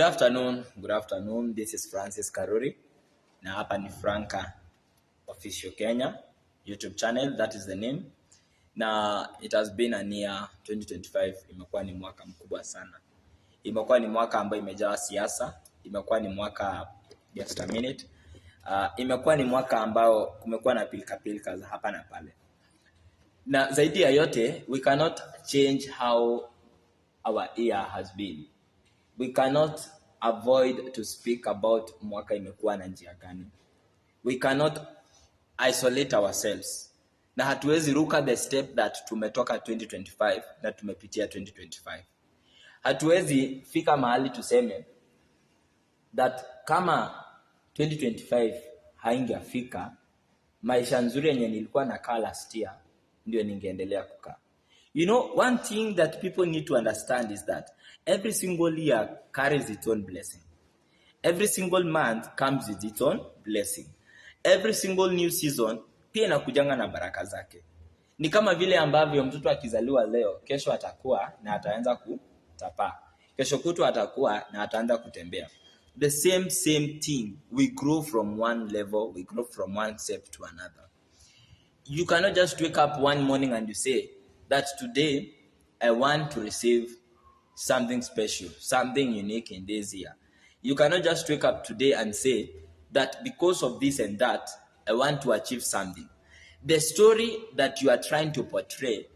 Good afternoon. Good afternoon. This is Francis Karuri. Na hapa ni Franca Official Kenya YouTube channel, that is the name. Na it has been a year. 2025 imekuwa ni mwaka mkubwa sana. Imekuwa ni mwaka ambayo imejaa siasa, imekuwa ni mwaka, just a minute. Imekuwa ni mwaka ambao kumekuwa na pilka pilka za hapa na pale. Na zaidi ya yote, we cannot change how our year has been. We cannot avoid to speak about mwaka imekuwa na njia gani. We cannot isolate ourselves. Na hatuwezi ruka the step that tumetoka 2025 na tumepitia 2025. Hatuwezi fika mahali tuseme that kama 2025 haingefika, maisha nzuri yenye nilikuwa nakaa last year ndio ningeendelea kukaa. One thing that people need to understand is that every single year carries its own blessing. Every single month comes with its own blessing. Every single new season pia inakujanga na baraka zake. Ni kama vile ambavyo mtoto akizaliwa leo, kesho atakuwa na ataanza kutapaa. Kesho kutwa atakuwa na ataanza kutembea. The same same thing, we grow from one level, we grow from one step to another. You cannot just wake up one morning and you say that today I want to receive something special, something unique in this year. You cannot just wake up today and say that because of this and that, I want to achieve something. The story that you are trying to portray,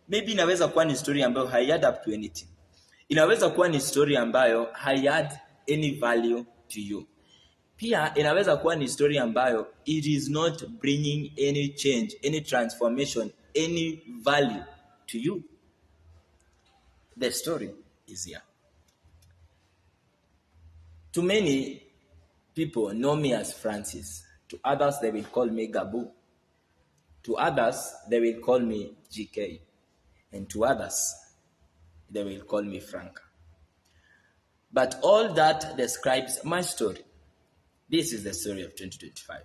maybe inaweza kuwa ni story ambayo hai add up to anything. Inaweza kuwa ni story ambayo hai add any value to you. Pia inaweza kuwa ni story ambayo it is not bringing any change, any transformation, any value to you. The story is here. To many people know me as Francis. To others, they will call me Gabu. To others, they will call me GK. And to others, they will call me Frank. But all that describes my story. This is the story of 2025.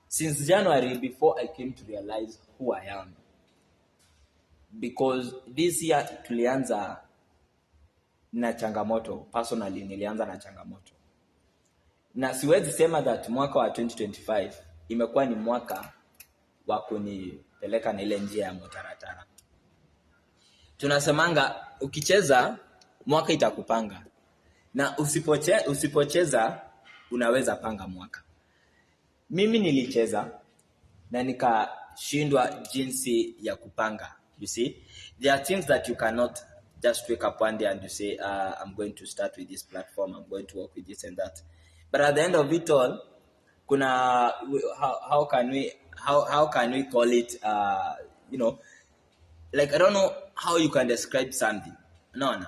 Since January, before I came to realize who I am, because this year tulianza na changamoto. Personally, nilianza na changamoto, na siwezi sema that mwaka wa 2025 imekuwa ni mwaka wa kunipeleka na ile njia ya mtaratara. Tunasemanga ukicheza mwaka itakupanga na usipocheza unaweza panga mwaka. Mimi nilicheza na nikashindwa jinsi ya kupanga. You see, there are things that you cannot just wake up one day and you say, "I'm going to start with this platform, I'm going to work with this and that." But at the end of it all, kuna how can we call it, like, I don't know how you can describe something. No.